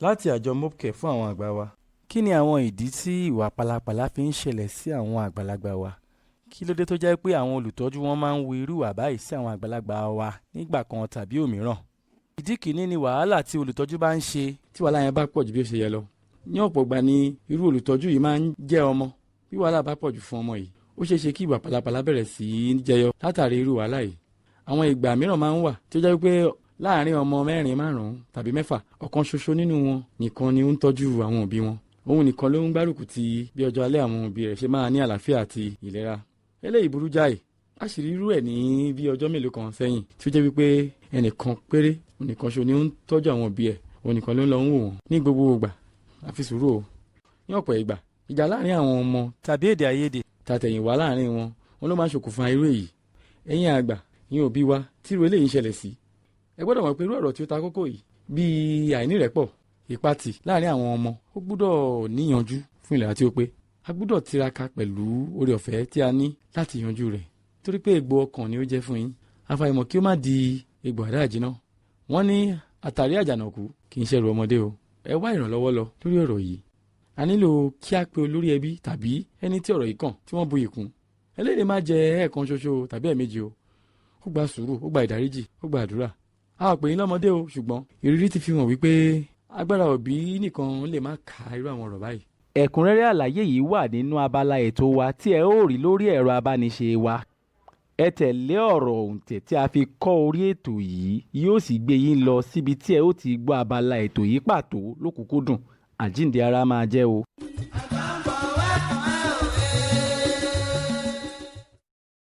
Láti àjọ Mopcare fún àwọn àgbà wa. Kí ni àwọn ìdí tí ìwà pálapàla fi ń ṣẹlẹ̀ sí àwọn àgbàlagbà wa? Kí ló dé tó jẹ́ pé àwọn olùtọ́jú wọn máa ń hu irú ìwà báyìí sí àwọn àgbàlagbà wa nígbà kan tàbí òmíràn? Ìdí kìíní ni wàhálà tí olùtọ́jú bá ń ṣe. Tí wàhálà yẹn bá pọ̀ ju bí ó ṣe yẹ lọ, ní ọ̀pọ̀ ìgbà ni irú olùtọ́jú yìí máa ń jẹ́ ọmọ. Bí wàhálà bá pọ̀ jù fún ọmọ yìí, ó ṣeé ṣe kí ìwà pálapàla bẹ̀rẹ̀ sí í jẹyọ látàrí irú wàhálà yìí. Àwọn ìgbà mìíràn máa ń wà tí ó jẹ́ wípé láàárín ọmọ mẹ́rin, márùn-ún tàbí mẹ́fà, ọ̀kan ṣoṣo nínú wọn nìkan ni ó ń tọ́jú àwọn òbí wọn. Òun nìkan ló ń gbárùkù ti bí ọjọ́ alẹ́ àwọn òbí rẹ̀ ṣe máa ní àlàáfíà àti ìlera. Eléyìí burú jáì. A sì rí irú ẹ̀ ní bí ọjọ́ mélòó kan sẹ́yìn tí ó jẹ́ wípé ẹnìkan péré, ònìkan ṣo ni ó ń tọ́jú àwọn òbí ẹ̀, òun nìkan ló ń lọ ń wò wọ́n ní gbogbo ìgbà. Àfi sùúrù o. Ní ọ̀pọ̀ ìgbà, ìjà láàrin àwọn ọmọ tàbí èdè àìyedè tàtẹ̀yìnwá láàrin wọn, wọn ló máa ń ṣokùnfà irú èyí. Ẹ̀yin àgbà, ìyẹn òbí wa tí irú eléyìí ń ṣẹlẹ̀ sí, ẹ gbọ́dọ̀ mọ̀ pé irú ọ̀rọ̀ tí ó ta kókó yìí, bíi àìnírẹ́pọ̀, ìpatì láàrin àwọn ọmọ, ó gbọ́dọ̀ níyanjú fún ìlera tí ó pé. A gbọ́dọ̀ tiraka pẹ̀lú oore ọ̀fẹ́ tí a ní láti yanjú rẹ̀, torí pé egbò ọkàn ni ó jẹ́ fún yín. Àfàìmọ̀ kí ó má di egbò àdá àjínà. Wọ́n ní àtàrí àjànàkú kì í ṣẹrù ọmọdé o. Ẹ wá ìrànlọ́wọ́ lọ lórí ọ̀rọ̀ yìí. A nílò kí a pe olórí ẹbí tàbí ẹni tí ọ̀rọ̀ yìí kàn tí wọ́n buyì kún. Eléyìí má jẹ́ ẹ̀ẹ̀kan ṣoṣo tàbí ẹ̀ẹ̀mejì o. Ó gba sùúrù, ó gba ìdáríjì, ó gba àdúrà. A ò pè yín lọ́mọdé o, ṣùgbọ́n ìrírí ti fi hàn wípé agbára òbí nìkan lè má ka irú àwọn ọ̀rọ̀ báyìí. Ẹ̀kúnrẹ́rẹ́ àlàyé yìí wà nínú abala ètò wa tí ẹ ó rí lórí ẹ̀rọ abániṣe wa. Ẹ tẹ̀lé ọ̀rọ̀ òǹtẹ̀ tí a fi kọ́ orí ètò yìí, yóò sì gbé yín lọ síbi tí ẹ ó ti gbọ́ abala ètò yìí pàtó lókùnkúndùn. Àjíǹde ara máa jẹ́ o. Àgbà